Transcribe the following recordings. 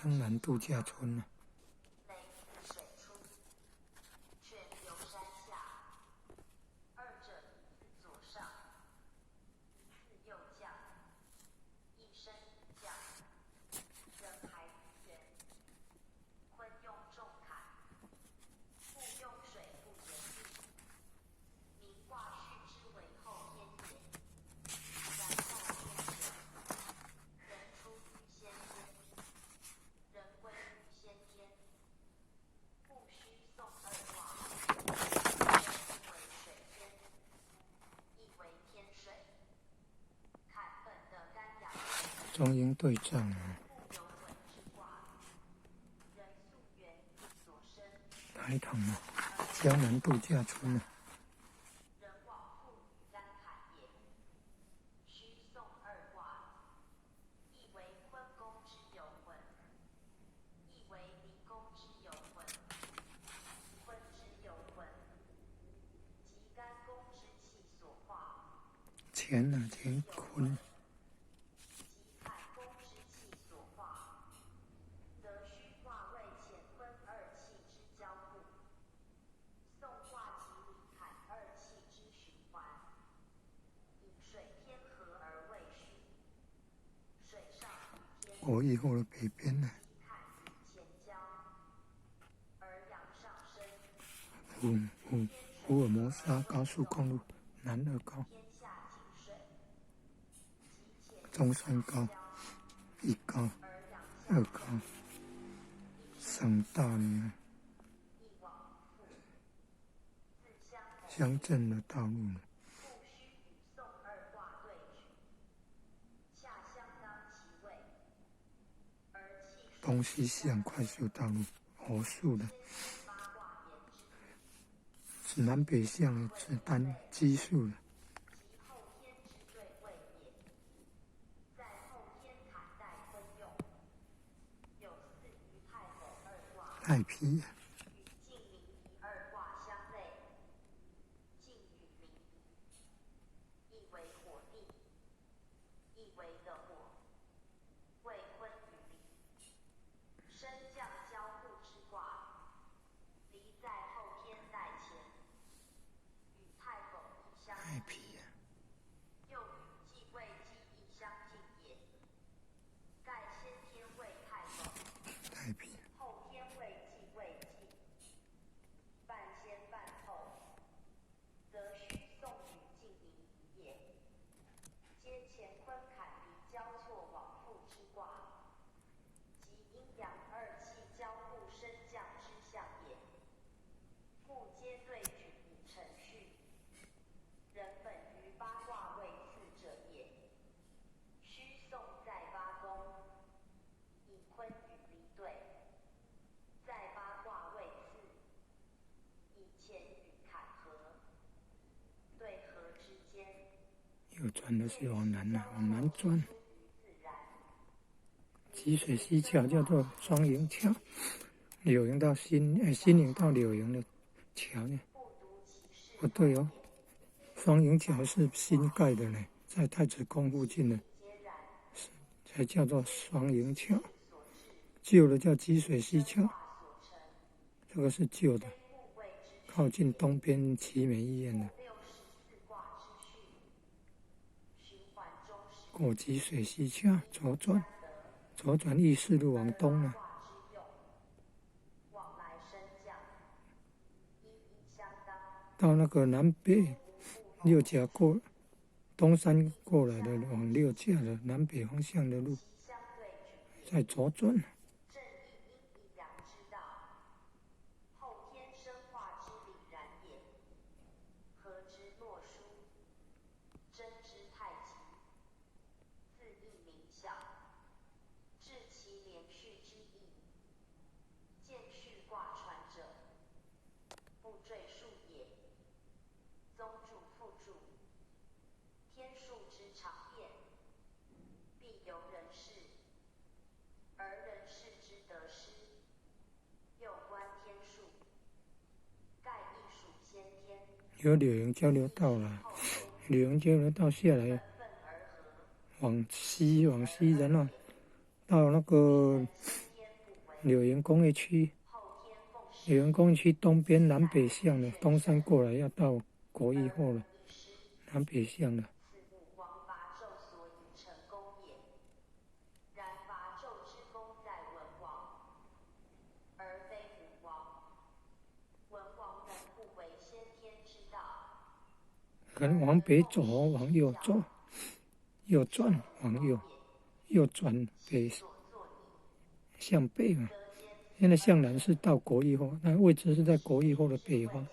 江南度假村啊。中英对战啊！台糖啊，江南度假村啊。乾啊，乾坤。国一后的北边呢，福尔摩沙高速公路南二高、中山高、一高、二高，省道呢，乡镇的道路呢。东西向快速道路，合速的，是南北向是单奇数的。太皮。太皮啊！太皮。右转的是往南啊，往南转。吉水溪桥叫做双营桥，柳营到新哎新营到柳营的桥呢？不对哦，双营桥是新盖的呢，在太子宫附近的，才叫做双营桥。旧的叫吉水溪桥，这个是旧的，靠近东边奇美医院的。过吉水溪桥，左转，左转义士路往东啊。到那个南北六甲过东山过来的往六甲的南北方向的路，再左转。有柳营交流道了，柳营交流道下来，往西往西，然后到那个柳营工业区，柳营工业区东边南北向的，东山过来要到国一后了，南北向的。可能往北走，往右走，右转，往右，右转北，向北嘛。现在向南是到国一后，那位置是在国一后的北方，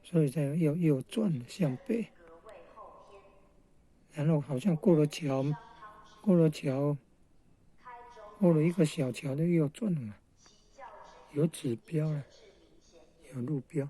所以在右右转向北。然后好像过了桥，过了桥，过了一个小桥就右转了嘛，有指标了，有路标。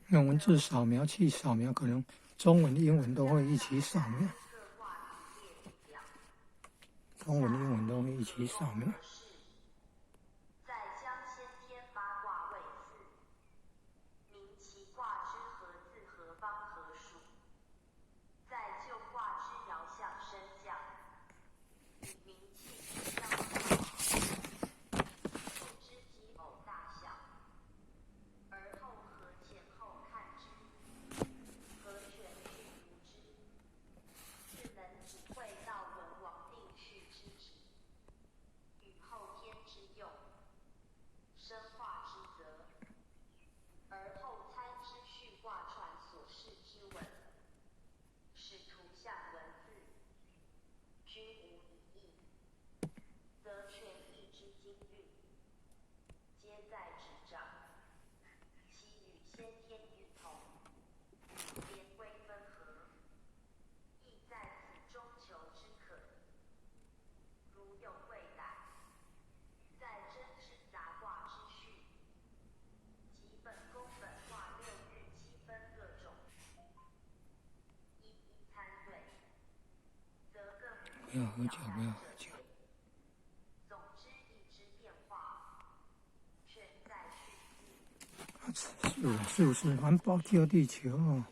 用文字扫描器扫描，可能中文、英文都会一起扫描。中文、英文都会一起扫描。不要喝酒，不要喝酒。是是是，环保救地球。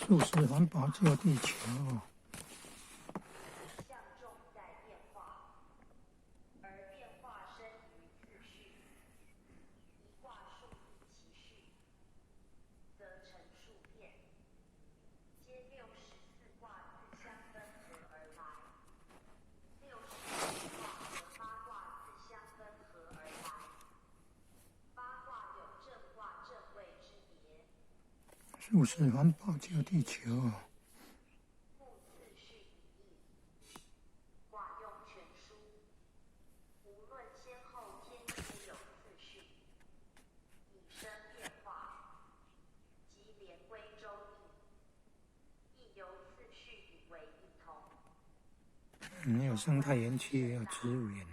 素食环保救地球。素食環保救地球哦。次序一義，寡用全書，無論先後天皆有次序，以生變化，即連歸周易，亦由次序以為一統。有生態園區，也有植物園。